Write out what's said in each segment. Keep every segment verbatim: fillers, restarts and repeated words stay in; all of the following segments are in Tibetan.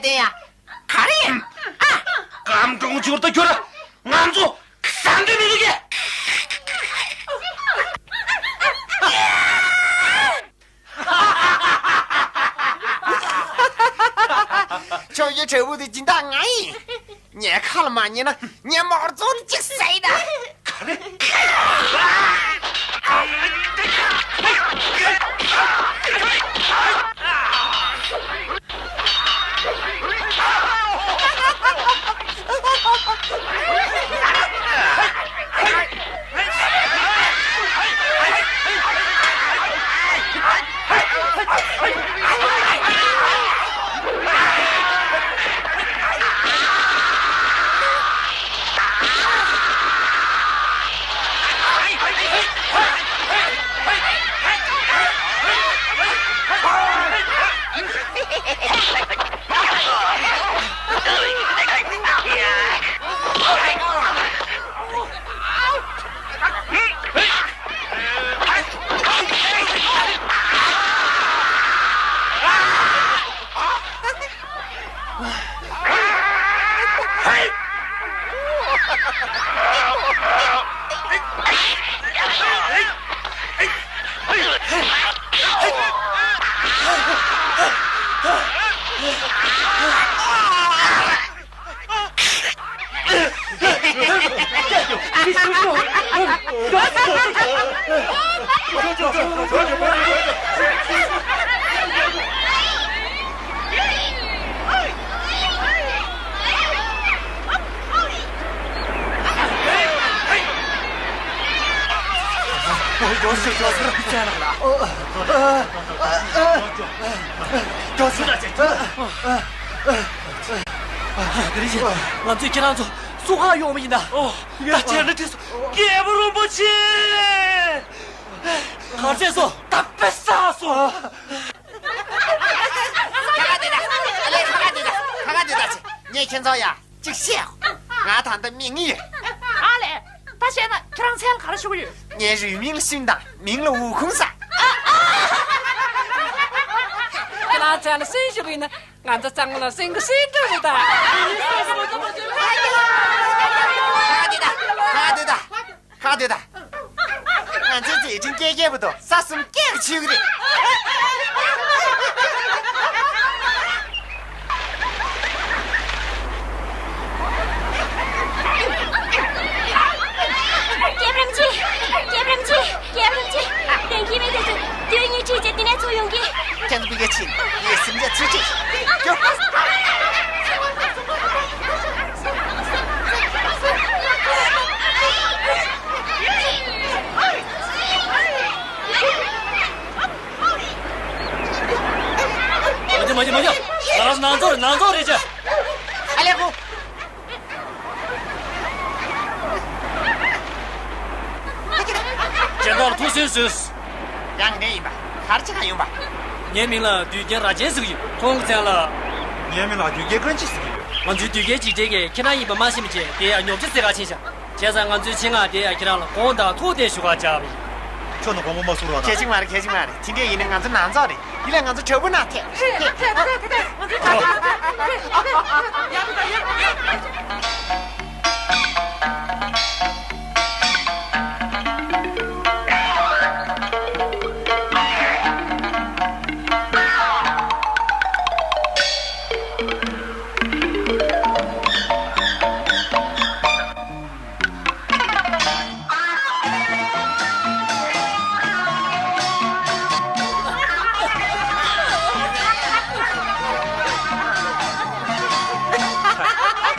ཡ། ག་རེ། ཨ། སྐམ་གྲོང་ཆུར་དུ་ཁྱོད་ང་ཚོ་ཟ་འདོད་མི་འདུག་གས། ཁྱོད་ཡི་དྲེད་བུ་དེ་སྦྱིན་བདག་ང་ཡིན། ངའི་ཁ་ལ་མ་ཉན་ན་ངའི་མོར་ཙོ་དེ་གཅིག་ཟ་ཡི་ད། ག་རེ། ང་ཚོས་ཁྱེད་རང་ཚོ་སུ་ཧ་ཡོང་བ་ཡིན་ད། ད་ཁྱེད་ནི་དེ་སུ་རྒྱལ་པོ་རིན་པོ་ཆེ། གར་ཟས་སོ། ད་པེ་ས་སོ། ཁ་ཁ་དེ་ད། ཨ་ལེ་ཁ་ཁ་དེ་ད། ཁ་ཁ་དེ་ད་ཆེ། ངས་ཁྱེད་ཚོ་ཡ་གཅིག་བཤད། ང་ད་ལྟ་མི་ངི་ཡོད། ཨ་ལེ། ད་བཤད་ན་ཁྱེད་རང་མཚན་ལ་ག་རེ་ཞུ་གི་ཡོད། ངའི་རུས་མིང་ལ་སུན་དང་མིང་ལ་འུ་ཁུང་ཟེར། ཁྱེད་རང་མཚན་ལ་སུན་ཞུ་གི་ཡིན་ན་ང་ཚོ་གཙང་མ་ལ་སུན་གི་སུན་འགྲོ་རེད་ད། ཁ་དེ་ད། ཁ་དེ་ད། ཁ་དེ་ད། ང་ཚོའི་མཛད་འཕྲིན་སྐད་རྒྱས་པོ་དང་ས་གསུམ་སྐད་ཆོད་ཀྱི་རེད། རྒྱལ་བུ་རིན་པོ་ཆེ། རྒྱལ་བུ་རིན་པོ་ཆེ། རྒྱལ་བུ་རིན་པོ་ཆེ། དེང་གི་མི་དེ་ཚོ་དུས་གཉིས་ཁྲིད་བྱས་དེ་ནས་ཚུར་ཡོང་གི། ཁྱེད་ཚོ་ཕ་གིར་ཕྱིན། ངས་སེམས་ཅན་ཚུར་ཁྲིད། རྒྱུགས། མ་རྒྱུགས་མ་རྒྱུགས་མ་རྒྱུགས། ང་རང་ཚོ་ནང་ཚོགས་རེད། ནང་ཚོགས་རེད་ཅེ། ཨ་ལེ་ཧོ། སྦྱིན་བདག་ལ་ཐུགས་སུན་གསོས། ཡང་ངས་ཡིན་པ། གར་ཅི་ག་ཡོང་པ། ངའི་མིང་ལ་དུས་རྒྱལ་རྭ་ཅན་ཟེར་གྱི་ཡོད། ཁོང་གི་མཚན་ལ། ངའི་མིང་ལ་དུས་རྒྱལ་ཀོན་ཅི་ཟེར་གྱི་ཡོད། ང་ཚོའི་དུས་རྒྱལ་འཇིགས་བྲལ་གྱིས་ཁྱེད་རང་ཡིན་པ་མ་ཤེས་པ་བྱས་དེ་ཡང་ཉོབ་ཆ་ཟེར་ག་ཕྱིན་ཤག་བྱས་ཙང་ང་ཚོའི་ཆེད་མངགས་དེ་ཡང་ཁྱེད་རང་ལ་དགོངས་དག་ཐུགས་བདེ་ཞུ་ག་བཅར་བ་ཡིན། ཁྱོད་ནི་དགོངས་པ་མ་ཚོམ་རོགས་གནང་། གལ་ཆེན་མ་རེད། གལ་ཆེན་མ་རེད། དེ་འདྲས་ཡིན་ན་ང་ཚོ་ནང་ཚོགས་རེད། ཡིན་ལས་ང་ཚོ་དྲག་པོ་ན་ཐད།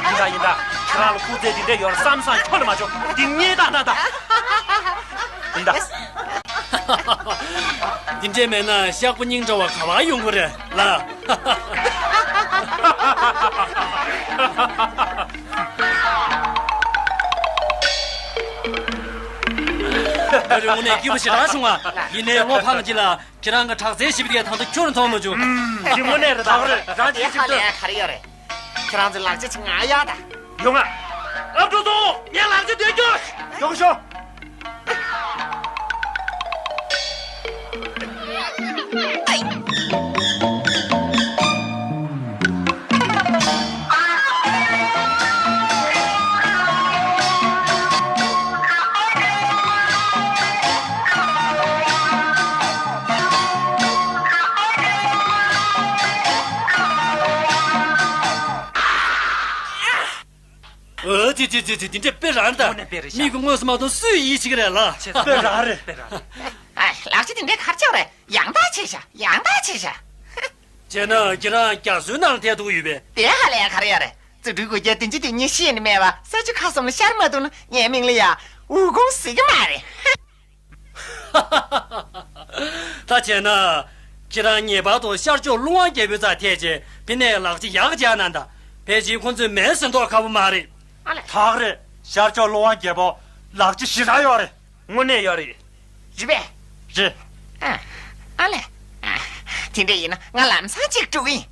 ཡིན་ད་ཡིན་ད། ཁྱེད་རང་ལ་སྐུ་ཚེ་འདི་འདྲ་ཡོད་བསམ་བསམ་ཁྱོན་ནས་མ་བྱུང་། འདི་ངའི་ད་ད་ད། ཡིན་ད། འདི་འདྲས་མེད་ན་ཤག་པ་སྙིང་བྲོ་བ་ག་བ་ཡོང་གི་རེད་ལ། ང་རང་དངོས་གནས་སྐྱིད་པོ་ཞེ་དྲག་བྱུང་ང་། ཡིན་ནའི་བློ་ཕངས་ཀྱི་ལ། ཁྱེད་རང་གི་དྲག་རྩལ་ཞིབ་པ་དེ་ད་ལྟ་ཁྱོན་ནས་མཐོང་མ་བྱུང་། ཨུམ། ཞིབ་མོ་ནས་རེད་ད། ད་རེད་རང་ཅིག་ཞིབ་ཏུ། ཧ་ལས་ག་རེ་ཡོད་རེད། ཁྱེད་རང་ཚོའི་ལག་ཆ་ཅིག་ང་ཡག་ད། ཡོང་ང་། ཨ་ཀྲོ་ཏོ། ངའི་ལག་ཆ་དེ་ཁྱོད། ཡོང་ཤོག། ཨོ་ཙི་ཙི་ཙི་ཙི། དེ་འདྲ་དཔེ་རང་རེད་ད། དངོས་གནས་དཔེ་རེད་ཤག། མིག་གིས་མངོན་སུམ་མ་མཐོང་སུས་ཡིད་ཆེས་ཀྱི་རེད་ལ། ཆེ་ཙང་དཔེ་རང་རེད། དཔེ་རང་རེད། ཨ། ལག་ཆ་དེ་འདྲའི་གར་ཆག་རེད། ཡང་དག་ཆེ་ཤག། ཡང་དག་ཆེ་ཤག། བྱས་ན་ཁྱེད་རང་རྒྱ་མཚོའི་ནང་ལ་ཐལ་ཐུག་ཡོད་པས། དེ་ཧ་ལས་ཡ་ག་རེ་ཡོད་རེད། རྫུ་འཕྲུལ་སྒོ་བརྒྱད་བདུན་ཅུ་དོན་གཉིས་ཤེས་ནི་མེད་པ། ས་ཆུ་ཁ་གསུམ་ལ་ཤར་མ་ཐུབ་ན་ངའི་མིང་ལ་ཡ་འུ་གོང་ཟེར་གི་མ་རེད། ད་བྱས་ན། ཁྱེད་རང་ངེས་པར་དུ་ཤར་ཕྱོགས་ཀླུ་དབང་རྒྱལ་པོའི་རྩར་ཐལ་བྱས་དེ་ནས་ལག་ཆ་ཡག་ག་བཞག་གནང་དང་། ཕལ་ཆེར་ཁོང་ཚོས་མེད་ཟེར་མདོག་ཁ་པོ་མ་རེད། ཨ་ལས། ད་ག་རེད། ཤར་ཕྱོགས་ཀླུ་དབང་རྒྱལ་པོ་ལག་ཆ་ཞེ་དྲག་ཡོད་རེད། དངོས་གནས་ཡོད་རེད། རེད་པས། རེད། ཨ། ཨ་ལས། ཨ། དེ་འདྲ་ཡིན་ན་ང་ལམ་སང་གཅིག་འགྲོ་གི་ཡིན།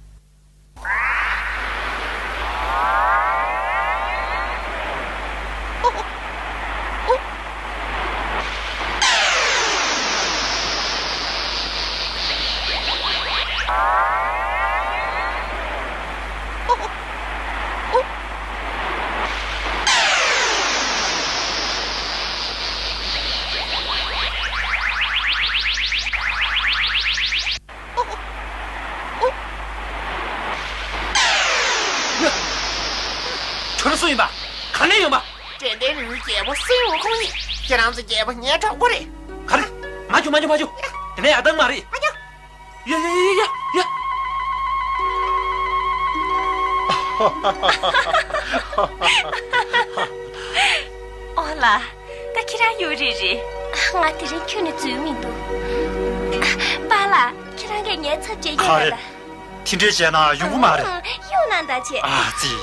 ཁྱོད་རང་སུ་ཡིན་པ། ག་ནས་ཡོང་པ། དྲན་རྟེན་རི་བོའི་རྒྱལ་པོ་སུན་ཝུ་ཁུང་ཡིན། ཁྱེད་རང་ཚོ་རྒྱལ་པོ་ངའི་གྲོགས་པོ་རེད། ག་རེ། མ་འཇུ་མ་འཇུ་མ་འཇུ། དེ་ནས་ཡག་སྟངས་མ་རེད། མ་འཇུ། ཡ་ཡ་ཡ་ཡ་ཡ། ཨོ་ལ། ད་ཁྱེད་རང་གཡུག་རེད་རེད། ང་དེ་རིང་ཁྱོན་ནས་འཛུལ་མི་འདུག། པཱ་ལགས། ཁྱེད་རང་གིས་ངའི་ཚབ་བྱེད་ཡས་ག་ཡོད་རེད། ལ། དེ་འདྲས་བྱས་ན་ཡོང་གི་མ་རེད། ཨང་། གཡུག་ན་ད་བྱེད། ཨ་ཙི།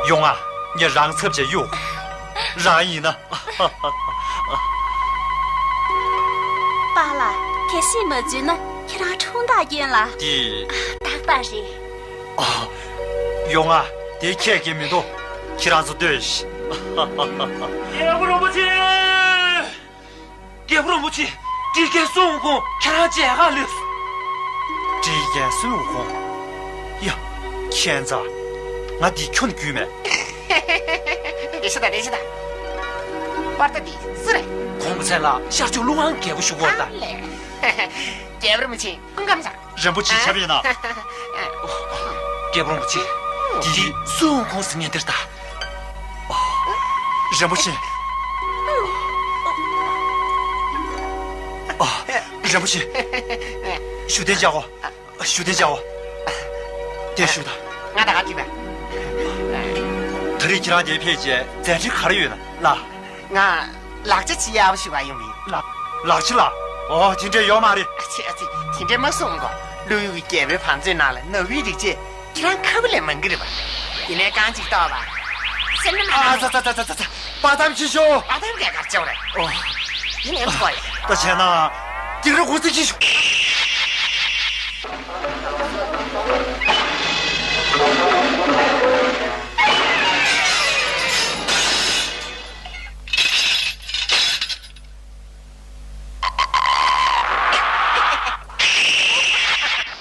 ཡོང་ཨ། ངས་རང་ཚབ་བྱས་གཡུག། རང་ཡིན་ན། པཱ་ལགས། གལ་སྲིད་མ་འཛུལ་ན་ཁྱེད་རང་འཁྲུངས་རྟགས་རྒྱན་ལ། འདི། རྟག་པར་རེད། ཨ། ཡོང་ཨ། དེ་ཁྱད་ཀྱི་མི་འདུག། ཁྱེད་རང་ཚོ་ལྟོས་ཤིག། རྒྱལ་པོ་རིན་པོ་ཆེ། རྒྱལ་པོ་རིན་པོ་ཆེ། བཀྲིས་རྒན་སུན་ཝུ་ཁུང་ཁྱེད་རང་མཇལ་ཁ་སླེབས་སོང་། བཀྲིས་རྒན་སུན་ཝུ་ཁུང་། ཡ། ཁྱད་མཚར། ང་འདི་ཁྱོན་ནས་རྒྱུས་མེད། བདེ་ཤི་ད། བདེ་ཤི་ད། པར་ཏ་འདི་སུ་རེད། གོང་གི་མཚན་ལ་ཤར་ཕྱོགས་ཀླུ་དབང་རྒྱལ་པོ་བཞུགས་ཡོད་རེད་ད། ཨ་ལས། རྒྱལ་པོ་རིན་པོ་ཆེ། སྐུ་ཁམས་བཟང་། རིན་པོ་ཆེ་ཞབས་ཡིན་ན། རྒྱལ་པོ་རིན་པོ་ཆེ། འདི་སུན་ཝུ་ཁུང་ཟེར་མཁན་དེ་རེད་ད། རིན་པོ་ཆེ། རིན་པོ་ཆེ། བཞུགས་གདན་འཇགས་གོ། བཞུགས་གདན་འཇགས་གོ། དེ་བཞུགས་ད། ང་ད་ག་ཅི་བས། ད་རེས་ཁྱེད་རང་དེར་ཕེབས་རྗེས་མཛད་འཕྲིན་ག་རེ་ཡོད་ན་ལ། ང་ལག་ཆ་ཅིག་གཡར་བ་ཞུ་ག་ཡོང་བ་ཡིན། ལག་ལག་ཆ་ལ། ཨོ། དེ་འདྲས་ཡོད་མ་རེད། ཨ་ཙི་ཨ་ཙི། དེ་འདྲས་མ་གསུང་གོ། ཀླུ་ཡུལ་གྱི་རྒྱལ་པོའི་བང་མཛོད་ནང་ལ་ནོར་བུའི་རིགས་བཅས་ཁྱེད་རང་ཁ་བུ་ལས་མང་གི་རེད་པ། དེ་ནས་རྐང་གཅིག་གཏོར་བ། སེམས་ནི་མ་ཨ་ཙ་ཙ་ཙ་ཙ་ཙ། པ་ཏམ་ཤི་ཤོ། པ་ཏམ་གས་གར་བཅོ་རེད། ཨོ། དེ་ནས་ཐོ་ཡ། ད་བྱས་ན། སྟེགས་ར་གུང་ཚིགས་ཤི་ཤོ།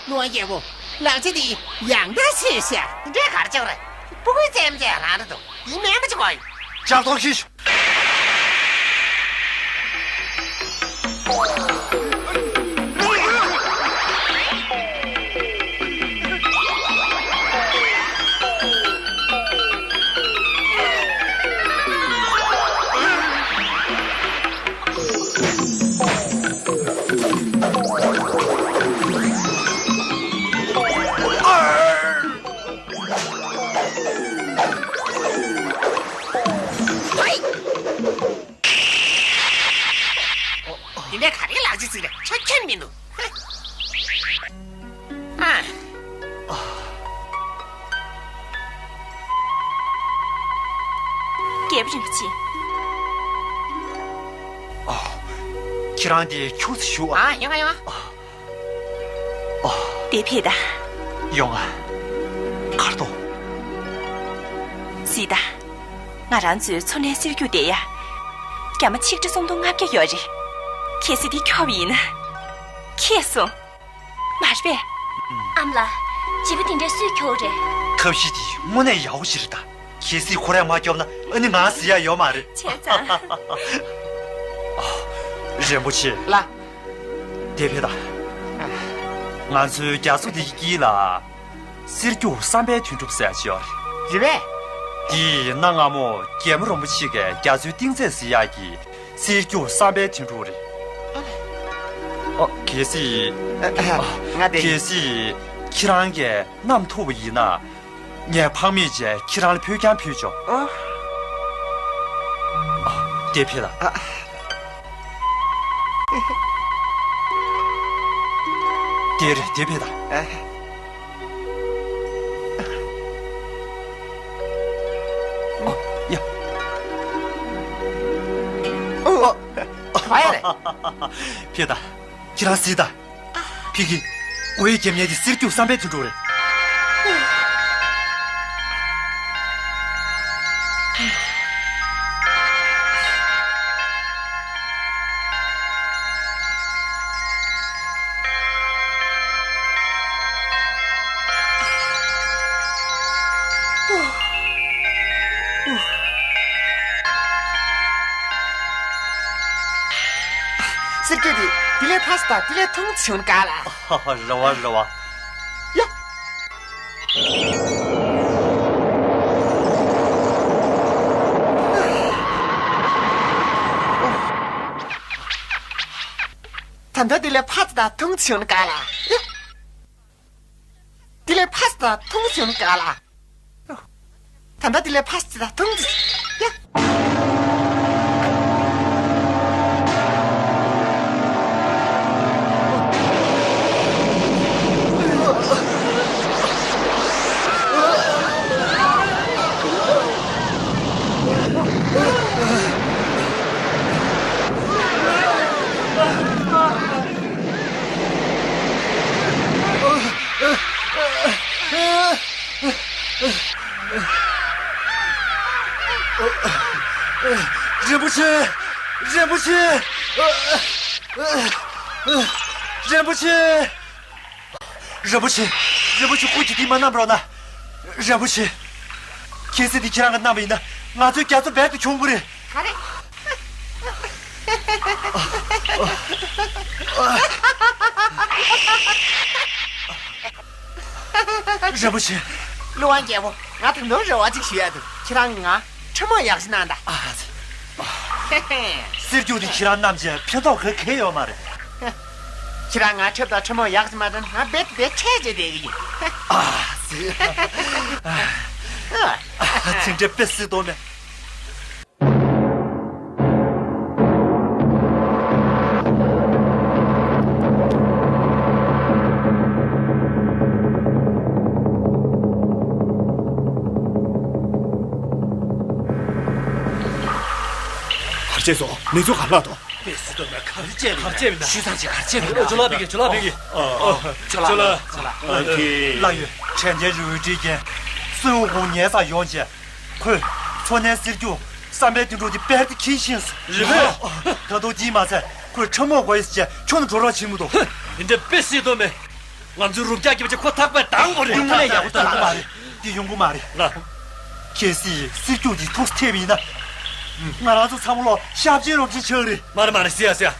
ཀླུ་དབང་རྒྱལ་པོ། ལག་ཆ་འདི་ཡང་དག་ཤེས་ཤག། འདི་གར་ཆག་རེད། སྤུ་གུའི་རྩེད་མོ་རྩེ་ཡ་རང་རེད་འདུག། འདི་སྨན་པ་ཅིག་དགོས་ཡོད། ལྕགས་ཐོག་ཤི་ཤོ། དེ་འདྲའི་ག་རེ་ལག་ཆ་ཟིག་རེད། ཆ་ཁྱོན་མི་འདུག། ཨ། རྒྱལ་པོ་རིན་པོ་ཆེ། ཨ། ཁྱེད་རང་དེ་ཁྱུག་ཙམ་བཞུགས་ཨ། ཨ། ཡོང་ང་ཡོང་ང་། ཨ། ཨ། དེ་ཕེབས་ད། ཡོང་ང་། གར་འདུག། གཟིགས་ད། ང་རང་ཚོའི་མཚོ་ནས་གསེར་རྒྱུག་དེ་ཡ། རྒྱ་མ་ཆིག་ཁྲི་སུམ་སྟོང་ལྔ་བརྒྱ་ཡོད་རེད། གལ་སྲིད་དེ་འཁྱོག་པ་ཡིན་ན། ཁེལ་སོང་། མ་རེད་པས། ཨ་མ་ལགས། བྱིས་པ་དེ་འདྲས་སུས་འཁྱོག་རེད། ཐབས་ཤེས་དེ་དངོས་གནས་ཡག་པོ་ཞིག་རེད་ད། གལ་སྲིད་ཁོ་རས་མ་སྐྱོབ་ན་ཨ་ནི་ང་ཟེར་ཡ་ཡོད་མ་རེད། བྱས་ཙང་། ཨ། རིན་པོ་ཆེ། ལགས། དེ་ཕེབས་ད། ང་ཚོའི་རྒྱ་མཚོ་འདི་གི་དཀྱིལ་ལ། གསེར་རྒྱུག་བསམ་པའི་དོན་གྲུབ་ཟེར་ཡ་ཅིག་ཡོད་རེད། རེད་པས། འདི་གནའ་སྔ་མོ་རྒྱལ་མོ་རིན་པོ་ཆེ་གིས་རྒྱ་མཚོའི་གཏིང་ཚད་ཟེར་ཡག་གི་གསེར་རྒྱུག་བསམ་པའི་དོན་གྲུབ་རེད། ཨ། གལ་སྲིད། ང་དེ། གལ་སྲིད་ཁྱེད་རང་གིས་བསྣམས་ཐུབ་པ་ཡིན་ན། ངས་ཕངས་མེད་བྱས་ཁྱེད་རང་ལ་ཕུལ་རྐྱང་ཕུལ་ཆོག་ཨ། ཨ། དེ་ཕེབས་དང་། ཨ། དེ་རེད། དེ་ཕེབས་དང་། ཨ། ཨོ། ཡ། ཨོ། ཨ། ཡ་རེད། ཕེབས་དང་། ཁྱེད་རང་གཟིགས་དང་། ཕ་གི། འོ་ཡི་རྒྱབ་གཉེར་དེ་གསེར་རྒྱུག་བསམ་པའི་དོན་གྲུབ་རེད། གསེར་རྒྱུག་དེ་དེ་ལས་ཕ་སི་ད་དེ་ལས་ཐུང་ཆུང་ག་ལ། རེད་བ། རེད་བ། ཡ། ད་ལྟ་དེ་ལས་ཕ་སི་ད་ཐུང་ཆུང་ག་ལ། ཡ། དེ་ལས་ཕ་སི་ད་ཐུང་ཆུང་ག་ལ། ད་ལྟ་དེ་ལས་ཕ་སི་ད་ཐུང་ཆུང་ཡ། རིན་པོ་ཆེ། རིན་པོ་ཆེ། རིན་པོ་ཆེ། རིན་པོ་ཆེ། རིན་པོ་ཆེ། སྐུ་མཁྱེན། འདི་མ་བསྣམས་རོགས་གནང་། རིན་པོ་ཆེ། གལ་སྲིད་འདི་ཁྱེད་རང་གིས་བསྣམས་པ་ཡིན་ན། ང་ཚོའི་རྒྱ་མཚོ་རྦད་དེ་ཆུང་གི་རེད། ག་རེ། རིན་པོ་ཆེ། ཀླུ་དབང་རྒྱལ་པོ། ང་ད་དུང་རེ་བ་ཅིག་ཞུ་ཡ་འདུག་ཁྱེད་རང་གིས་ང་ཁྲབ་མོ་ཡག་ཞིག་གནང་དང་། ཨ་ཙི། གསེར་རྒྱུག་དེ་ཁྱེད་རང་བསྣམས་བྱས་ཕན་ཐོགས་ག་གེ་ཡོད་མ་རེད། ཁྱེད་རང་ང་ཁྲབ་དང་ཁྲབ་མོ་ཡག་ཞིག་མ་སྤྲད་ན་ང་རྦད་དེ་འཕྲལ་བྱས་བསྡད་ཀྱི་ཡིན། ཨ་ཙི། ཨ། ཚིག་འདི་དཔེ་སྲིད་དོ་མེད། གར་བྱས་སོང་། མི་ཚོ་གར་ལྷག་འདུག་དཔེ་སྲིད་དོ་མེད། གར་བྱས་མེད། གར་བྱས་མེད། ཞུས་ཙང་ཅིག་གར་བྱས་མེད། ཇོ་ལགས་ཕ་གི། ཇོ་ལགས་ཕ་གི། ཨོ། ཇོ་ལགས། ཇོ་ལགས། ཇོ་ལགས། ཨ་ཁི། ལགས་ཡོད། དྲན་རྟེན་རི་བོའི་སྤྲེལ་རྒན་སུན་ཧུ་ཧུང་ཉལ་སར་ཡོང་རྗེས། ཁོས་མཚོ་སྣའི་གསེར་རྒྱུག་བསམ་པའི་དོན་གྲུབ་དེ་དཔལ་དུ་འཁྱེར་ཤེས་སོང་། རེད་པས། ད་དུང་དེས་མ་ཚད་ཁོས་ཁྲབ་མོ་དགོས་ཡོད་ཟེར་བྱས་ཁྱོན་ནས་འགྲོ་རོགས་བྱེད་མི་འདུག་དེ་འདྲ་དཔེ་སྲིད་དོ་མེད། ང་ཚོའི་རུ་སྐྱག་རྒྱབ་ཆ་ཁོ་ཐག་པས་འདང་དགོས་རེད། དངོས་གནས་ཡག་པོ་འདུག་མ་རེད། འདི་ཡོང་གི་མ་རེད། ལགས། གལ་སྲིད་གསེར་རྒྱུག་འདི་ཐུགས་སུ་ཐེབས་པ་ཡིན་ན། ང་རང་ཚོ་ཚང་མ་ལོ་ཞབས་ཕྱི་རོགས་ཅིག་ཆགས་རེད། མ་རེད། མ་རེད། ཟེར་ཡ་ཟེར་ཡ།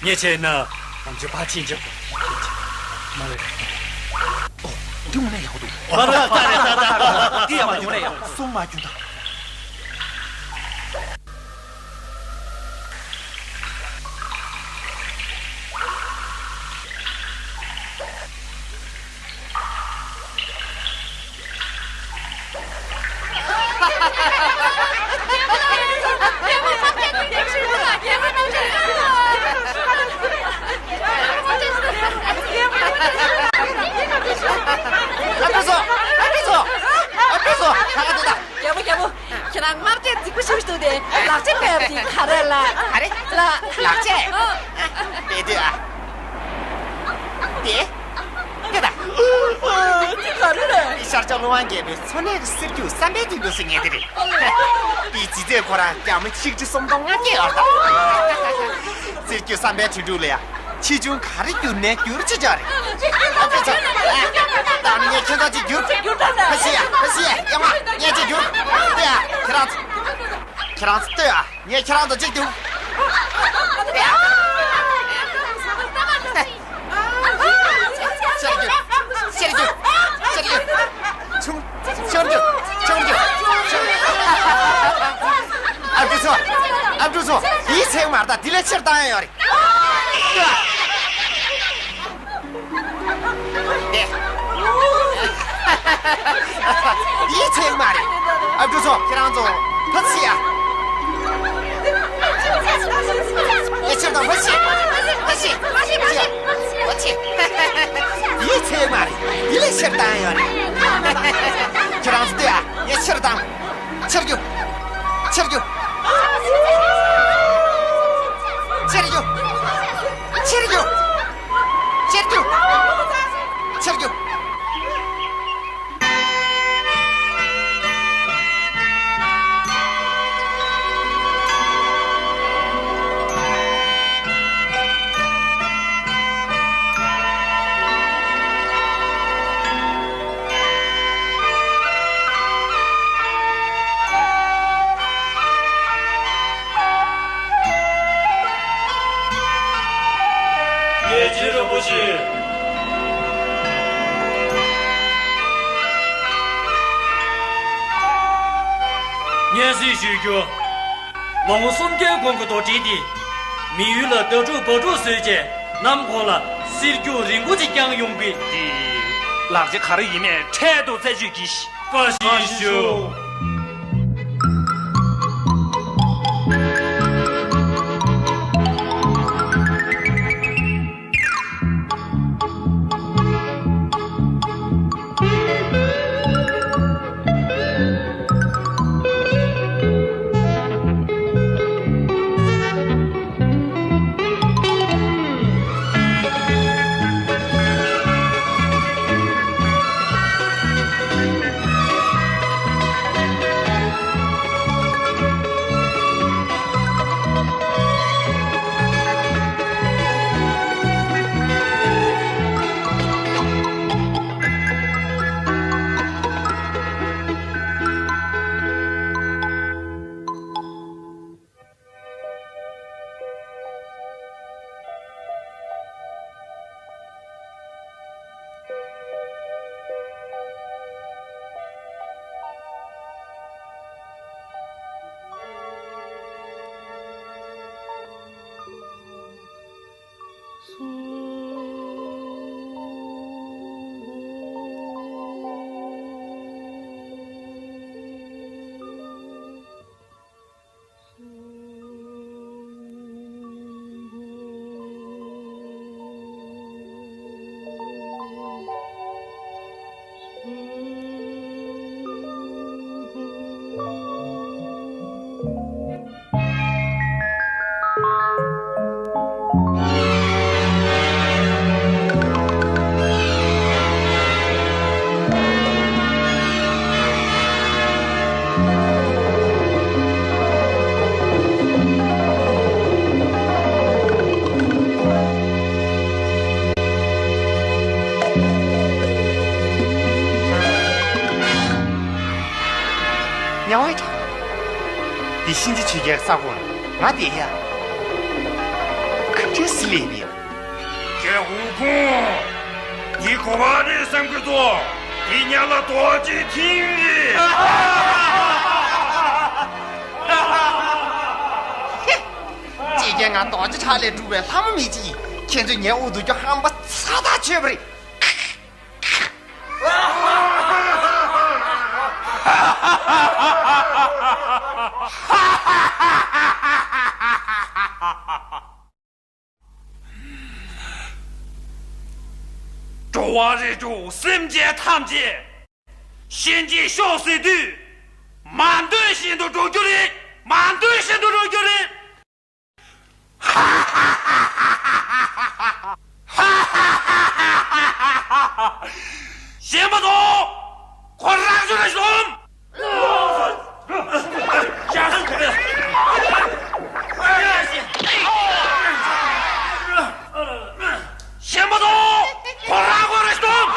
ངས་བྱས་ན། ང་ཚོའི་ཕར་ཕྱིན་རྒྱབ། མ་རེད། ཨོ། འདི་དངོས་གནས་ཡག་པོ་འདུག་མ་རེད། ད་རེད། ད་ད་ད། འདི་ཡག་པོ་འདུག་དངོས་གནས་ཡག་པོ། སོང་མ་རྒྱུན་དང་། ཨ་ཕ་སོ། ཨ་ཕ་སོ། ཨ་ཕ་སོ། ད་ག་དུ་ད། རྒྱལ་པོ། རྒྱལ་པོ། ཁྱེད་རང་དམག་ཆས་རྫིག་པོ་ཞིག་འདུག་སྟེ། ལག་ཆས་མེད་པ་དེ་ག་རེ་ལ། ག་རེ། ལ། ལག་ཆས། ཨ། དེ་དེ་ཨ། དེ། དེ་ད། དེ་ག་རེ་རེད། ཤར་ཕྱོགས་ཀླུ་དབང་རྒྱལ་པོའི་མཚོ་སྣའི་གསེར་རྒྱུག་བསམ་པའི་དོན་གྲུབ་ཟེར་མཁན་དེ་རེད། དེའི་ལྗིད་ཚད་ཁོ་རང་རྒྱ་མ་ཆིག་ཁྲི་སུམ་སྟོང་ལྔ་བརྒྱ་ཡོད་རེད། གསེར་རྒྱུག་བསམ་པའི་དོན་གྲུབ་ལ་ཡ། ཆེ་ཆུང་ག་རེ་བསྒྱུར་ནའི་བསྒྱུར་ཅི་ཆོག་རེད། ཨ་ཕ་ཚོ། ད་ངས་ཁྱེད་ཚོ་གཅིག་བསྒྱུར། ཕ་ཤི་ཡ། ཕ་ཤི་ཡ། ཡ་མ། ངས་གཅིག་བསྒྱུར། ལྟོས་ཡ། ཁྱེད་རང་ཚོ། ཁྱེད་རང་ཚོ་ལྟོས་ཡ། ངས་ཁྱེད་རང་ཚོ་གཅིག་བསྒྱུར། ལྟོས་ཡ། ཤར་རྒྱུག་ཤར་རྒྱུག་ཤར་རྒྱུག་ཆུང་། ཆུང་རྒྱུག་ཆུང་རྒྱུག་ཆུང་རྒྱུག་ཡིད་ཆེས་མ་རེད། ད་དེ་ལས་ཆེར་བཏང་ཡ་ཡོད་རེད། ཡིད་ཆེས་མ་རེད། ཨ་འབྲུ་ཚོ་ཁྱེད་རང་ཚོ་ཕ་ཚི་ཡ། ཡིད་ཆེས་དང་ཕ་ཚི། ཕ་ཚི། ཕ་ཚི། ཕ་ཚི། ཡིད་ཆེས་མ་རེད། དེ་ལས་ཆེར་བཏང་ཡ་ཡོད་རེད། ཁྱེད་རང་ཚོ་ལྟོས་ཨ། ཡིད་ཆེར་བཏང་། ཆེར་རྒྱུ། ཆེར་རྒྱུ། ཆེར་རྒྱུ། ཆེར་རྒྱུ། ཆེར་རྒྱུ། ཆེར་རྒྱུ། རྒྱལ་ཆེན་རིན་པོ་ཆེ། སྙན་སེང་ཞུ་རྒྱུ། ལོ་ངོ་སུམ་བརྒྱའི་གོང་གི་རྡོ་རྗེ་འདི། མི་ཡུལ་ལ་ཟླ་དྲུག་བར་དྲུག་བཟོས་རྗེས་གནམ་ཁོག་ལ་བསིལ་རྒྱུ་རིན་པོ་ཆེ་བསྐྱངས་ཡོང་པས། འདི་ལག་ཆ་ག་རེ་ཡིན་ནའི་འཕྲལ་དུ་རྩད་གཅོད་གྱིས། བཀའ་བཞིན་ཞུ། ཉང་བའི་བྲག་འདི་གཤིན་རྗེ་ཆོས་རྒྱལ་ས་ཁོངས་ང་བསྡད་ཡ། ག་འདྲ་སི་ལེ་ནི། ཁྱེད་ཧུ་ཁུང་། འདི་གོ་བ་རེད་བསམ་གི་འདུག་འདི་ཉ་ལ་རྡོ་རྗེ་ཐིང་རེད། ཅེས་ཀྱང་ང་རྡོ་རྗེ་བྲག་ལས་གྲུབ་པའི་ལྷ་མོ་མི་གཅིག་ཡིན། ཁྱེད་ཚོས་ངའི་དབུ་འདུར་རྒྱུ་ཧམ་པ་ཚ་ཐག་ཆོད་པ་རེད། འགྲོ་བ་རིགས་དྲུག་སེམས་ཅན་ཐམས་ཅད་གཤིན་རྗེའི་གཤོག་ཟེར་དུས། མ་འདོད་བཞིན་དུ་འགྲོ་རྒྱུ་རེད། མ་འདོད་བཞིན་དུ་འགྲོ་རྒྱུ་རེད། ཞེན་པ་དང་། ཁོ་རང་ཚོ་ལ་ཤོམ། ཞེན་པ་དང་། ཁོ་རང་ཁོ་རང་ཤོམ།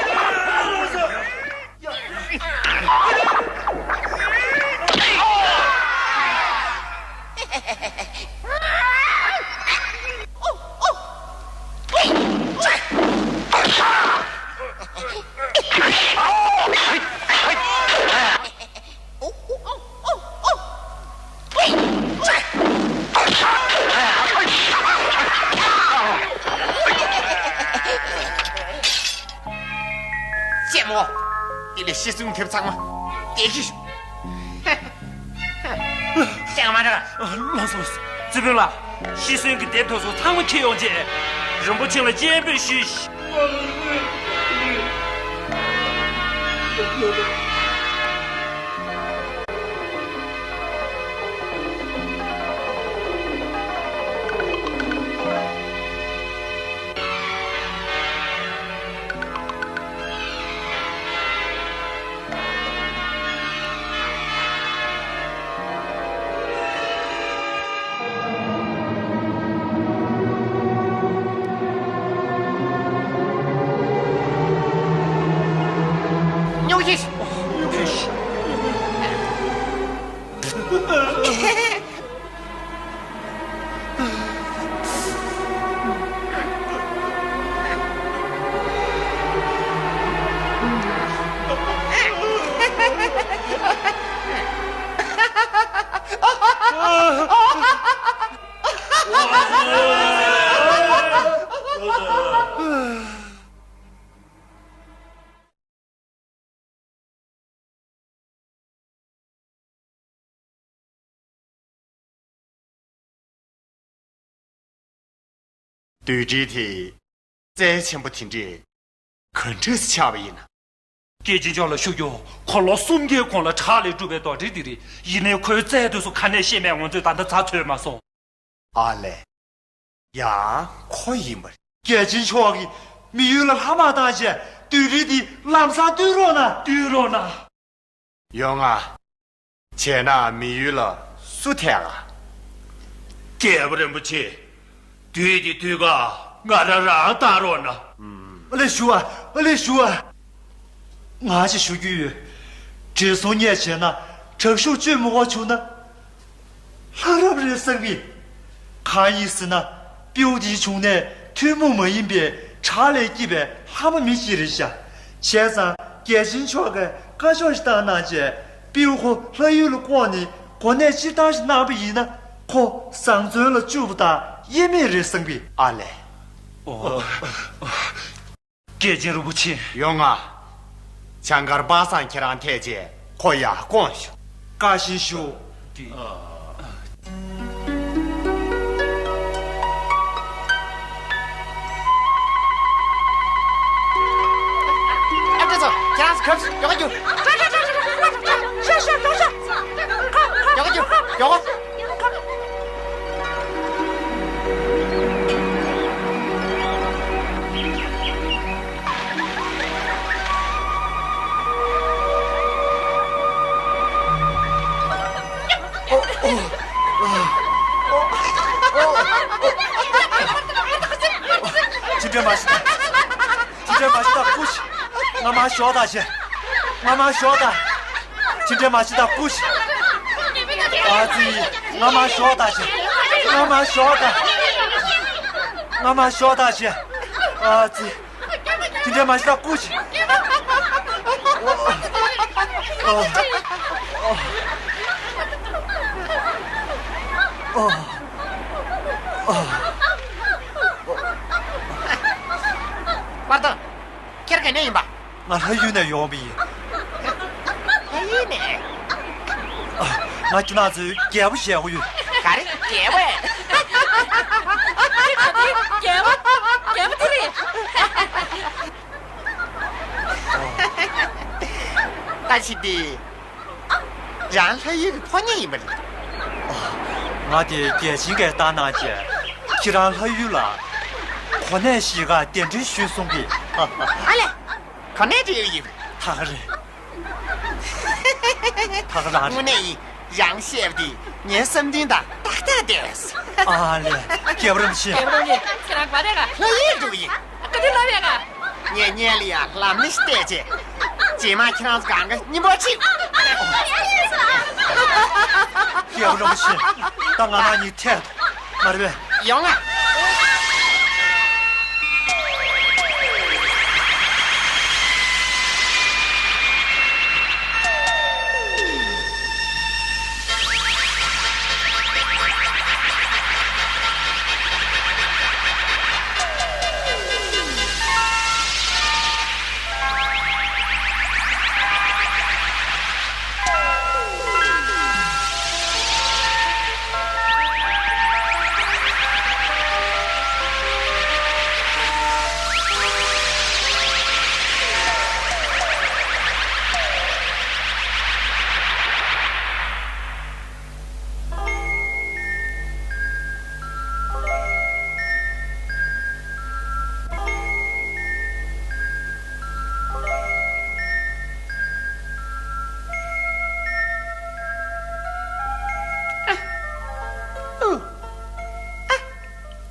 ཤི་གསོན་དེབ་ཚང་མ་སྟེར་གྱི་ཡོད། ལྟས་ངན་མ་རེད། ལགས་སོ། ལགས་སོ། རྩིས་དཔོན་ལགས། ཤི་གསོན་གྱི་དེབ་དེ་ཚོ་ཚང་མ་འཁྱེར་ཡོང་རྗེས། རིན་པོ་ཆེ་ལ་སྤྱན་འབུལ་ཞུས། བདུད་འདྲེ་དེ་རྩལ་ཆེན་པོ་དེ་འདྲས་ག་འདྲས་སེ་ཆགས་པ་ཡིན་ན། སྐྱེས་ཆེན་མཆོག་ལ་ཞུ་རྒྱུ། ཁོ་ལོ་གསུམ་གྱི་གོང་ལ་བྲག་ལས་གྲུབ་པའི་རྡོ་རྗེ་དེ་རེད། ཡིན་ནའི་ཁོའི་རྩལ་དེ་ཚོ་ག་ནས་ཤེས་མེད། ང་ཚོས་ད་ལྟ་ཚ་ཚོད་མ་སོང་། ཨ་ལས། ཡང་ཁོ་ཡིན་པ་རེད། རྒྱལ་ཆེན་མཆོག་གིས་མི་ཡུལ་ལ་ལྷ་དམག་བཏང་བྱས་བདུད་རིགས་འདི་ལམ་སང་བཏུལ་རོགས་གནང་། བཏུལ་རོགས་གནང་། ཡོང་ང་། བྱས་ན་མི་ཡུལ་ལ་སུ་ཐད་ག། རྒྱལ་པོ་རིན་པོ་ཆེ། བདུད་འདི་བཏུལ་ག་ང་རང་རང་བཏང་རོགས་གནང་། ཨ་ལས་ཞུ་བ། ཨ་ལས་ཞུ་བ། ང་ཅིག་ཞུ་རྒྱུ་ཡོད། བགྲེས་སོང་ངས་བྱས་ན་དྲག་ཤུགས་སྤྱོད་མི་དགོས་བྱུང་ན། ལྷ་རབ་རེད་བསམ་གི། གང་ཡིན་ཟེར་ན། སྤྲེའུ་འདིའི་བྱུང་གནས་ཐུན་མོང་མ་ཡིན་པའི་བྲག་ལས་སྐྱེས་པའི་ལྷ་མོ་མི་ཞིག་རེད་ཤག་བྱས་ཙང་རྒྱལ་ཆེན་མཆོག་གིས་བཀའ་ཤོག་ཞིག་བཏང་གནང་བྱས། སྤྲེའུ་ཁོ་ལྷ་ཡུལ་ལ་བསྐོར་ནས་གོ་གནས་སྤྱིར་བཏང་ཞིག་གནང་པ་ཡིན་ན། ཁོ་བཟང་བཙོན་ལ་བཅུག་པ་དང་དབྱེར་མེད་རེད་བསམ་གི། ཨ་ལས། ཨོ། རྒྱལ་ཆེན་རིན་པོ་ཆེ། ཡོང་ང་། བྱང་སྒར་པ་སངས་ཁྱེད་རང་ཐད་བྱས་ཁོ་ཡར་བསྐོང་ཞོག་བཀའ་བཞིན་ཞུ། ཨ། ཨ་ཏྲ་ཚོ། ཁྱེད་རང་ཚོ་གབ་ཡོག་རྒྱུ། ཤ་ཤ་ཤ་ཤ། ཡོག་རྒྱུ། ཡོག་ཅི་འདྲ་མ་ཤི་ད། ཅི་འདྲ་མ་ཤི་ད། ཀུ་ཤི། ང་མ་ཤོག་ད་ཆེ། ང་མ་ཤོག་ད། ཅི་འདྲ་མ་ཤི་ད། ཀུ་ཤི། ཨ་ཙི། ང་མ་ཤོག་ད་ཆེ། ང་མ་ཤོག་ད། ང་མ་ཤོག་ད་ཆེ། ཨ་ཙི། ཅི་འདྲ་མ་ཤི་ད། ཀུ་ཤི། ཨ། ཨ། ཨ། པར་ཏོ། ཁྱེད་ག་ནས་ཡིན་པ། ང་ལྷ་ཡུལ་ནས་ཡོང་བ་ཡིན། ལྷ་ཡུལ་ནས། ཨ། ང་ཁྱེད་རང་ཚོའི་རྒྱལ་པོ་ཞེད་དགོས་ཡོད། ག་རེ་རྒྱལ་པོ། རྒྱལ་པོ། རྒྱལ་པོ་དེ་རེད། ད་ཅི་འདི། རང་ལྷ་ཡུལ་གྱི་ཕོ་ཉ་ཡིན་པ་རེད། ང་དེ་རྒྱལ་ཆེན་གྱིས་བཏང་གནང་བྱས། ཁྱེད་རང་ལྷ་ཡུལ་ལ་གོ་གནས་གཞིས་ཀ་གདན་འདྲེན་ཞུས་སོང་གི། ཨ་ལས། གོ་གནས་འདྲེན་ཡོད་ཡིན། ད་ག་རེད། ད་ག་རང་རེད། དངོས་གནས་ཡིན། རང་བཤད་པ་དེ་ངའི་བསམ་དོན་དང་ཏག་ཏག་འདས། ཨ་ལས། རྒྱལ་པོ་རིན་པོ་ཆེ། རྒྱལ་པོ་རིན་པོ་ཆེ། ཁྱེད་རང་ག་རེ་ག་ལྷ་ཡུལ་འགྲོ་གི་ཡིན། ག་དུས་ལབ་ཡ་ག་ངས་སྔོན་ལ་ཡང་ལམ་སྣེ་ཞིག་བལྟས་རྗེས། རྗེས་མ་ཁྱེད་རང་ཚོ་གང་ག་སྙིང་པོ་ཆེ། རྒྱལ་པོ་རིན་པོ་ཆེ། ད་ང་རང་གཉིས་ཐད། མ་རེད་པས། ཡོང་ང་།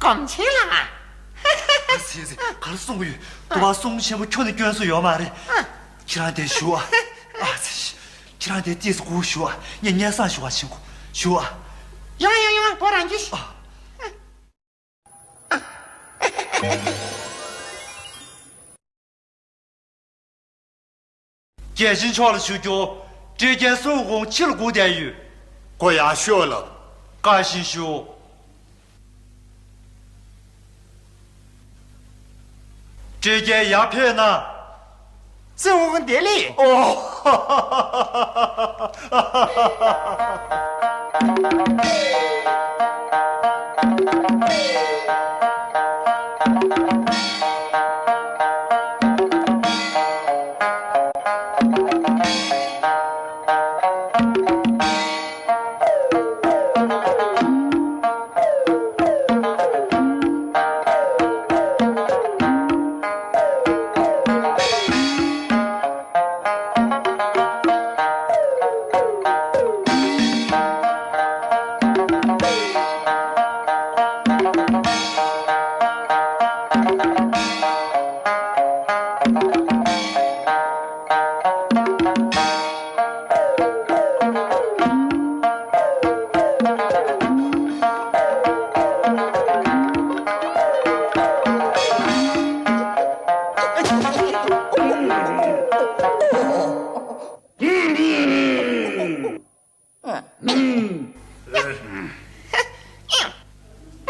གོམ་ཆེན་ལགས། ཨ་ཙི་ཙི། ག་རེ་གསུང་གི་ཡོད། ཏུ་བ་སྲུང་ཆེན་པོ་ཁྱོན་ནས་སྐྱོན་སུ་ཡོད་མ་རེད། ཨ། ཁྱེད་རང་དེ་བཞུགས་ཨ། ཨ་ཙི། ཁྱེད་རང་དེ་ཏིས་སྒུག་བཞུགས་ཨ། ངས་སྙན་སེང་ཞུ་བ་ཕྱིན་གོ། བཞུགས་ཨ། ཡོང་ཡོང་ཡོང་། བོ་རང་གིས། ཨ། རྒྱལ་ཆེན་མཆོག་ལ་ཞུ་རྒྱུ། འབྲས་རྒྱལ་སུན་ཧུང་ཕྱི་ལ་སྒུག་བསྡད་ཡོད། གོ་ཡག་ཤོད་ལ། བཀའ་བཞིན་ཞུ། འབྲས་རྒྱལ་ཡར་ཕེབས་ན། སུན་ཧུང་བདེ་ལེགས། ཨོ།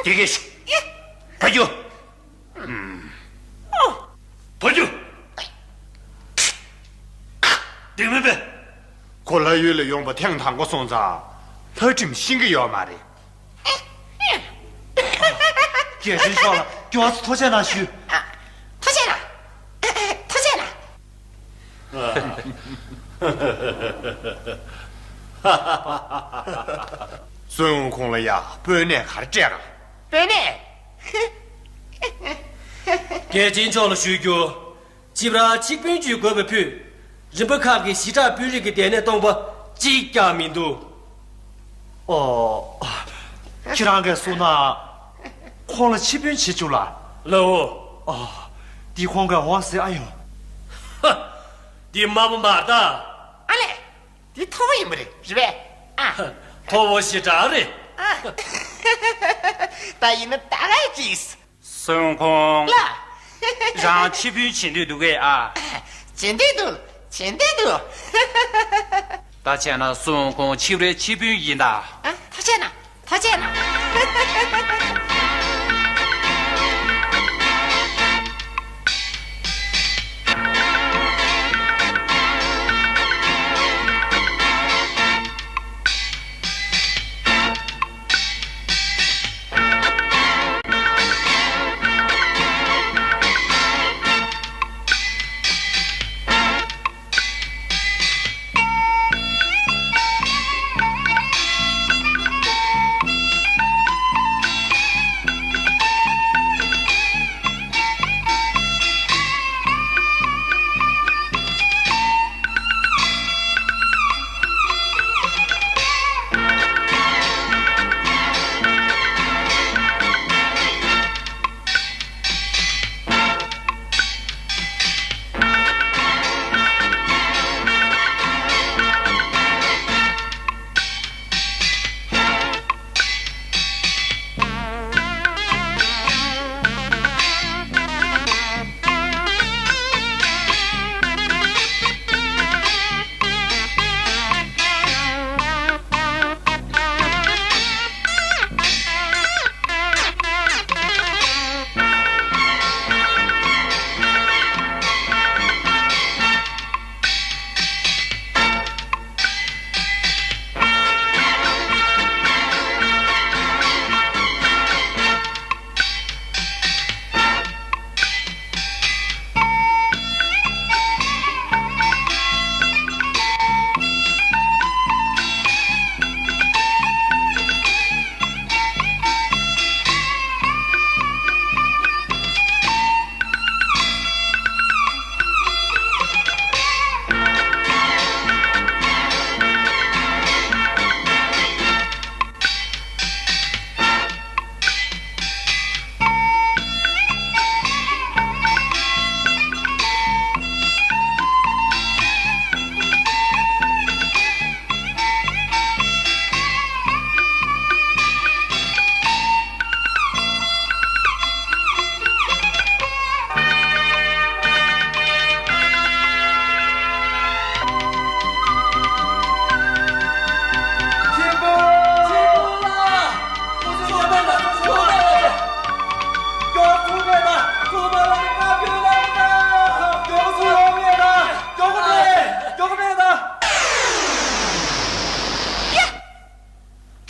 ཀྱེ་ཀྱེ། ཕ་ཇོ། ཕ་ཇོ། འགྲིག་མིན་པས། ཁོ་ལྷ་ཡུལ་ལ་ཡོང་པ་ཐེངས་དང་པོ་སོང་ཙང་། ལྷ་ཁྲིམས་ཤེས་ཀྱི་ཡོད་མ་རེད། རྒྱལ་ཆེན་མཆོག་ལ་སྐྱོ་བ་ཐུགས་རྗེ་གནང་ཞུ། ཨ། ཐུགས་རྗེ་གནང་། ཐུགས་རྗེ་གནང་། སུན་ཧུང་ལ་ཡ་དཔོན་གནས་ག་རེ་སྤྲད་ར། དཔོན་གནས། རྒྱལ་ཆེན་མཆོག་ལ་ཞུ་རྒྱུ། ཅིབ་ར་ཆིག་དཔོན་གྱིས་དགོས་པ་ཕུལ། རིམ་པ་ཁག་གི་ཞི་དྲག་དཔོན་རིགས་ཀྱི་སྡེ་ནས་སྟོང་པ་གཅིག་ཀྱང་མི་འདུག། ཨོ། ཁྱེད་རང་གིས་གསུངས་ན། ཁོང་ལ་ཆིབས་དཔོན་བྱེད་བཅུག་ལ། ལའོ། ཨོ། འདི་ཁོང་གིས་འོ་ཟེར་ཨ་ཡོང་། ཧ། འདི་དམའ་པོ་མ་རེད་ད། ཨ་ལས། འདི་མཐོ་པོ་ཡིན་པ་རེད། རེད་པས། ཨ། མཐོ་པོ་ཞེ་དྲག་རེད། ཨ། ད་ཡིན་ན་ད་ག་ཅིས། སུན་ཧུང་། ལགས། རང་ཆིབས་དཔོན་བྱེད་འདོད་འདུག་གས་ཨ། བྱེད་འདོད་འདུག། བྱེད་འདོད་འདུག། ད་བྱས་ན་སུན་ཧུང་ཆིབས་རའི་ཆིབས་དཔོན་ཡིན་ད། ཨ། ཐུགས་རྗེ་གནང་། ཐུགས་རྗེ་གནང་།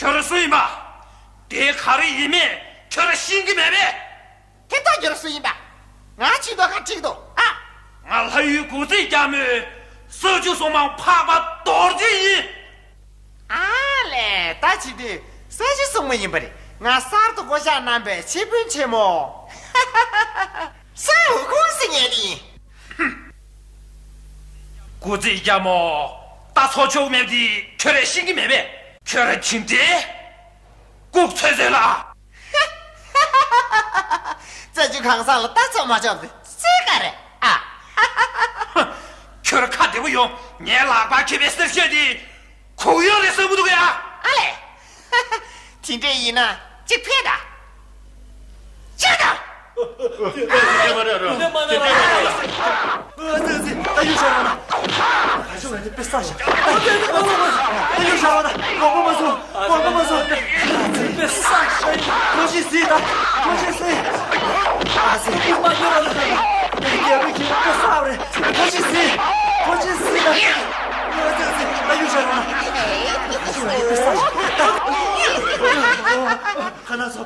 ཁྱོད་རང་སུ་ཡིན་པ། དེ་ག་རེ་ཡིན་མིན་ཁྱོད་རང་ཤེས་ཀྱི་མེད་པས། དེ་ལྟར་ཁྱོད་རང་སུ་ཡིན་པ། ང་ཕྱིན་ཐོག་ཁ་ཁྲིག་ཏུ་ཨ། ང་ལྷ་ཡུལ་དགུ་རྩེ་རྒྱལ་མོའི་ས་བཅུ་སྲུང་མ་འཕགས་པ་རྡོ་རྗེ་ཡིན། ཨ་ལས། ད་ཅི་སྟེ་ས་བཅུ་སྲུང་མ་ཡིན་པ་རེད། ང་གསར་དུ་བསྐོ་བཞག་གནང་པའི་ཆེ་དཔོན་ཆེན་མོ། སུའུ་ཁུང་ཟེར་མཁན་དེ་ཡིན། དགུ་རྩེ་རྒྱལ་མོ། ད་ཚོ་ཆོག་མེད་དེ་ཁྱོད་རང་ཤེས་ཀྱི་མེད་པས། ཁྱོད་རང་ཇི་འདྲའི་ལྐུགས་ཚོད་ཚོད་ལ། རྩ་ཆུ་གང་ཟག་ལ་ལྟ་ཚོད་མ་ཆོག་དེ་རྩེད་ག་རེད་ཨ། ཁྱོད་རང་ཁ་བདེ་པོ་ཡོང་། ངའི་ལག་པར་འཁྱེར་བའི་གསེར་ཞོ་དེ་གུག་ཡོག་རེད་བསམ་གྱི་འདུག་གས་ཨ། ཨ་ལས། དེ་འདྲས་ཡིན་ན་གཅིག་ཕེབས་དང་། ཅི་དང་། དེ་འདྲས་མ་རེད་ར། དེ་འདྲས་མ་རེད་ར། ཨ་ཙི་ཙི། ད་ཡུལ་ཤར་བ་ན། ད་ཡུལ་ཤར་བ་ན། རོགས་པ་མ་སོང་། རོགས་པ་མ་སོང་། ཨ་ཙི། ཐོ་ཤི་སི་ད། ཐོ་ཤི་སི། ཨ་ཙི། ཨ་ཙི། ཐོ་ཤི་སི། ཐོ་ཤི་སི་ད། ཨ་ཙི་ཙི། ད་ཡུལ་ཤར་བ་ན། ཁ་ན་སོ།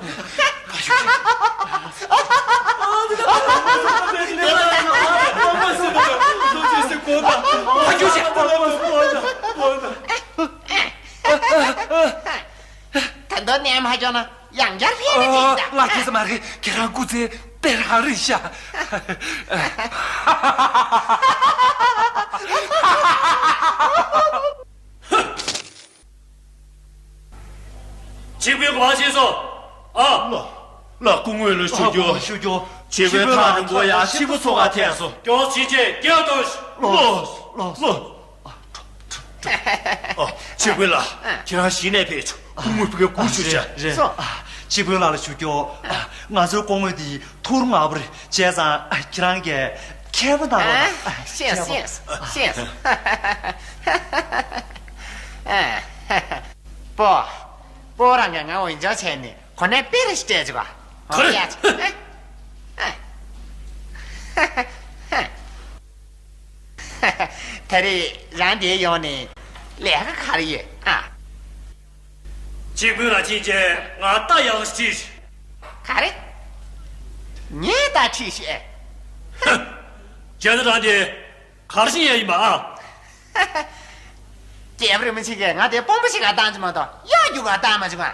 ད་དུང་ནས་མ་སྐྱོ་ན་ཡང་བསྐྱར་ཕེབས་ནས་ཅིག་ད། ལགས་ཀྱིས་མ་རེད། ཁྱེད་རང་སྐུ་ཚེ་དཔེ་རང་རེད་ཤག་གཅིག་པུའི་གོ་བ་ཤེས་སོ། ཨ། ལ། ལ་སྐུ་ངོ་ལ་ཞུ་རྒྱུ། ཨ། ཞུ་རྒྱུ། གཅིག་པུའི་ཐག་རིང་པོ་ཡ་གཅིག་པུ་ཚོ་ག་ཐད་སོ། སྐྱོ་ཆེ་ཆེ་སྐྱོ་དོ། ལོ། ལོ། ལོ། ཨ། གཅིག་པུ་ལ། ཁྱེད་རང་གཞི་ནས་ཕེབས་ཆོག་སྐུ་ངོ་ཕ་གིར་སྐུ་ཞུ་བྱ། རེད། གཅིག་པུ་ལ་ལ་ཞུ་རྒྱུ། ང་ཚོའི་སྐུ་ངོ་དེ་ཐུར་ང་བ་རེད། བྱས་ཙང་ཁྱེད་རང་གིས་མཁས་པ་དང་། ཨ། ཤེས་སོང་། ཤེས་སོང་། ཤེས་སོང་། ཨ། སྤོ། སྤོ་རང་གིས་ང་འོན་ཅང་བྱས་ནས་གོ་གནས་དཔེ་རེ་ཞིག་སྤྲད་ཅིག་ག་ག་རེ། ད་རེས་རང་འདིར་ཡོང་ནས་ལས་ཀ་ག་རེ་ཡོད་ཨ། གཅིག་པུ་ལ་ཕྱིན་རྗེས་ང་རྟ་ཡག་ཤོས་ཁྲིད། ག་རེ། ངས་རྟ་ཁྲིད་ཤེས། ཨེ། བྱས་ན་རང་དེ་གར་ཤིང་ཡ་ཡིན་པ་ཨ། རྒྱལ་པོ་རིན་པོ་ཆེ་གིས་ང་དེ་དཔོན་པོ་ཞིག་ག་བཏང་གི་མ་གཏོགས་གཡོག་རྒྱུག་ག་བཏང་མ་བྱུང་ཨ།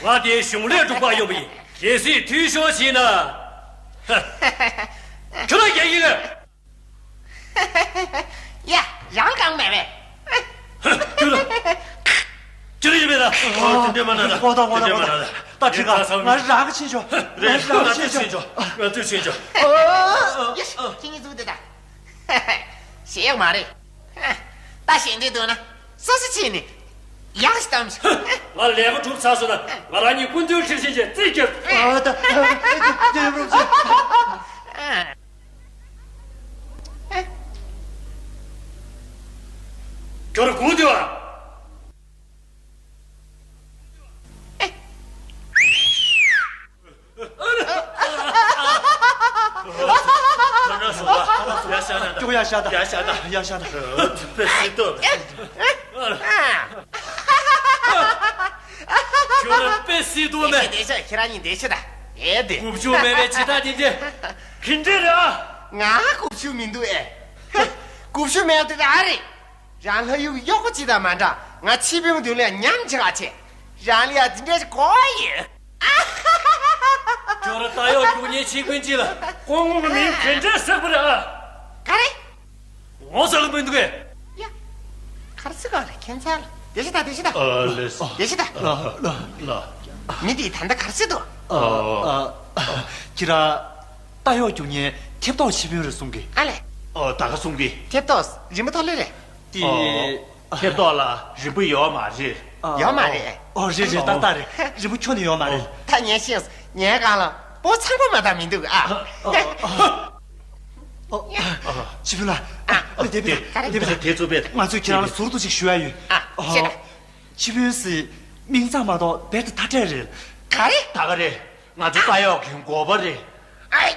ང་དེ་གཞུང་ལས་དྲུག་པ་ཡོང་པ་ཡིན། གལ་སྲིད་འཐུས་ཤོར་བྱས་ན། ཁྱོད་རང་རྒྱལ་ཡིན་ལ། ཡ། རང་གང་མེད་པས། ཁྱོད་རང་ཡིན་པས་ན། ཨོ། དེ་འདྲས་མ་ན་ད། ཨོ་ད་ཨོ་ད་ཨོ་ད། ད་ཁྲིད་ག་ང་རང་གི་ཕྱིན་ཆོག་རེད། ང་རང་གི་ཕྱིན་ཆོག་ང་ཚོས་ཕྱིན་ཆོག་ཡ། ཁྱེད་གཉིས་ཚུགས་དེ་ད། ཞེ་ཡག་མ་རེད། ད་ཞེ་འདྲས་འདུག་ན་སོ་སོ་ཕྱིན་ནས་ཡག་ཞིག་བཏང་ཞིག་ང་ལས་ཀ་གྲུབ་ཚར་སོང་ན་ང་རང་གཉིས་སྐུ་མདུན་ཁྲིར་ཕྱིན་བྱས་རྩིས་རྒྱབ། ཨ་ད་རྒྱབ་རོགས་བྱེད། ཁྱོད་སྒུག་སྡོད་ཨ། ཁྱོད་ཡར་ཤར་ད། ཡར་ཤར་ད། ཡར་ཤར་ད། དཔེ་སྲིད་དོ། ཁྱོད་དཔེ་སྲིད་དོ་མེད། བསྡད་ཤག་ཁྱེད་རང་གཉིས་བསྡད་ཤག་ད། ཨེ་བསྡད། དགུ་བཅུ་མེད་པའི་བྱེད་སྟངས་དེ་འདྲ། ག་འདྲ་རེད་ཨ། ང་དགུ་བཅུ་མི་འདུག་ཨེ། དགུ་བཅུ་མེད་དེ་ཨ་རེད། རང་ལྷ་ཡུལ་གཡོག་པོ་ཅིག་དང་མ་འདྲ། ང་ཆེ་དཔོན་མདུན་ལ་ཉམས་ཆེ་བ་བྱེད། རང་ལ་ཡ་འདི་འདྲ་ཞིག་གོ་ཡོད། ཁྱོད་རང་རྟ་གཡོག་རྒྱུག་མཁན་ཆེ་དཔོན་ཅིག་ལ་སྐུ་ངོ་གི་མིང་ག་འདྲས་ཟེར་དགོས་རེད་ཨ། ག་རེ། ངོ་ཚ་གི་མི་འདུག་གས། ཡ། ག་རེ་ཟེར་ག་རེ་ཁྱད་མཚར་ལ། བསྡད་ཤག་ད། བསྡད་ཤག་ད། ཨ་ལེ། བསྡད་ཤག་ད། ལ་ལ་ལ། མི་དེས་ད་ལྟ་ག་རེ་ཟེར་འདུག་ཨ། ཨ། ཁྱེད་རང་རྟ་གཡོག་རྒྱུག་མཁན་ཐེབས་ཏོག་ཆེ་དཔོན་རེད་གསུང་གི། ཨ་ལེ། ཨོ། ད་ག་གསུང་གི། ཐེབས་ཏོག་རིན་པོ་ཐོག་ལེ་རེད། ཏི། ཨོ། ཐེབས་ཏོག་ལ་རིན་པོ་ཡོད་མ་རེད། ཡོད་མ་རེད། ཨོ། རེད་རེད། ཏག་ཏག་རེད། རིན་པོ་ཁྱོན་ནས་ཡོད་མ་རེད། ད་ངས་ཤེས། ངའི་སྒང་ལ་སྤོ་ཚང་པོ་མ་གཏོགས་མི་འདུག་ཨ། ཨོ། ཨོ། ཨོ། ཆེ་དཔོན་ལགས། ཨ། ཨ་ལེ། བསྡད་པས། བསྡད་པས། ང་ཚོས་ཁྱེད་རང་ལ་ཟུར་དུ་ཅིག་ཞུ་ཡ་ཡོད། ཨ། ཨོ། བཤད་ད། ཆེ་དཔོན་ཟེར་མིང་ཙམ་མ་གཏོགས་རྦད་དེ་ཐ་དད་རེད། ག་རེ། ད་ག་རེད། ང་ཚོ་རྟ་གཡོག་གི་འགོ་པ་རེད། ཨ།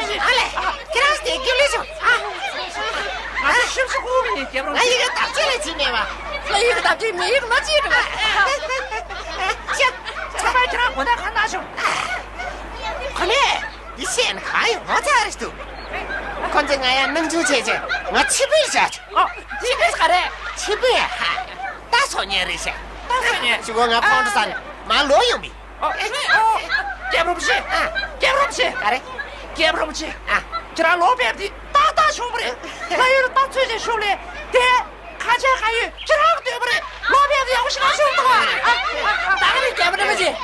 ཡིན། ཨ་ལས། ཁྱེད་རང་དེ་རྒྱུ་ལས་བྱུང་ཨ། ང་ཚོ་ཤུབ་ཤུབ་ཁུག་མི་ཡིན། རྒྱབ་རོགས། ང་ཡི་གེ་བརྡབ་གཅོད་ལས་བྱེད་མེད་པ། ང་ཡི་གེ་བརྡབ་གཅོད་མི་ཡིག་ལོ་གཅིག་རེད་པ། ཤ། ཚང་མས་ཁྱེད་རང་གོ་གནས་གང་གནང་བྱུང་། གོ་གནས་འདི་བཤད་ན་གང་ཡོད་ངོ་ཚ་རེད་འདུག་ཁོ་ཚོས་ང་ཡང་སྣང་ཆུང་བྱས་བྱས་ང་ཕྱི་པིར་བཞག་བྱུང་། ཨོ། ཕྱི་པིར་ག་རེ། ཕྱི་པིར་ཧ། ད་སོ་ཉན་རེད་ཤག་ད་སོ་ཉན། ཞུ་གོ་ང་ཁོང་ཁྲོ་ཟ་ནས་མ་ལོག་ཡོང་བི། ཨོ། ཨོ། རྒྱབ་རོགས་བྱེད། ཨ། རྒྱབ་རོགས་བྱེད། ག་རེ། རྒྱབ་རོགས་བྱེད། ཨ། ཁྱེད་རང་ལོག་ཕེབས་དུས་ཏག་ཏག་བྱུང་བ་རེད། ལྷ་ཡུལ་ལ་རྟགས་ཚོད་ཅིག་ཞུགས་ལས་དེ། ཁ་ཆེ་ཁ་ཡོད་ཁྱེད་རང་གི་འདོད་པ་རེད། ལོག་ཕེབས་དུས་ཡག་པོ་ཞིག་ག་བྱུང་འདུག་ཨ། ད་ག་རེ་རྒྱལ་པོ་འདྲ་མ་བྱེད།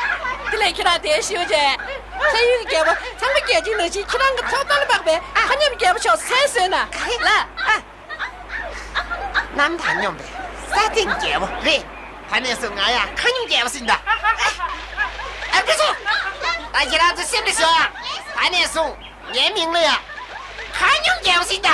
དེ་ལས་ཁྱེད་རང་དེ་ཤེས་བྱས། ལྷ་ཡུལ་གྱི་རྒྱལ་པོ་ཚང་མ་རྒྱལ་ཆེན་ནང་བཞིན་ཁྱེད་རང་གི་ཐོབ་ཐང་ལ་དཔག་པའི་ཁ་ཉམས་རྒྱལ་པོ་ཤོག་སེམས་གསོས་ན་ལ། ཨ། གནམ་དང་སྙོམས་པའི་ས་སྟེང་རྒྱལ་པོ་རེད། ད་ནས་བཟུང་ང་ཡང་ཁ་ཉུང་རྒྱལ་པོ་ཟིན་ད། ཨ་ཁུ་ཚོ། ད་ཁྱེད་རང་ཚོ་སེམས་ཁྲལ་ཞོག་ད་ནས་བཟུང་ངའི་མིང་ལ་ཡང་ཁ་ཉུང་རྒྱལ་པོ་ཟིན་ད།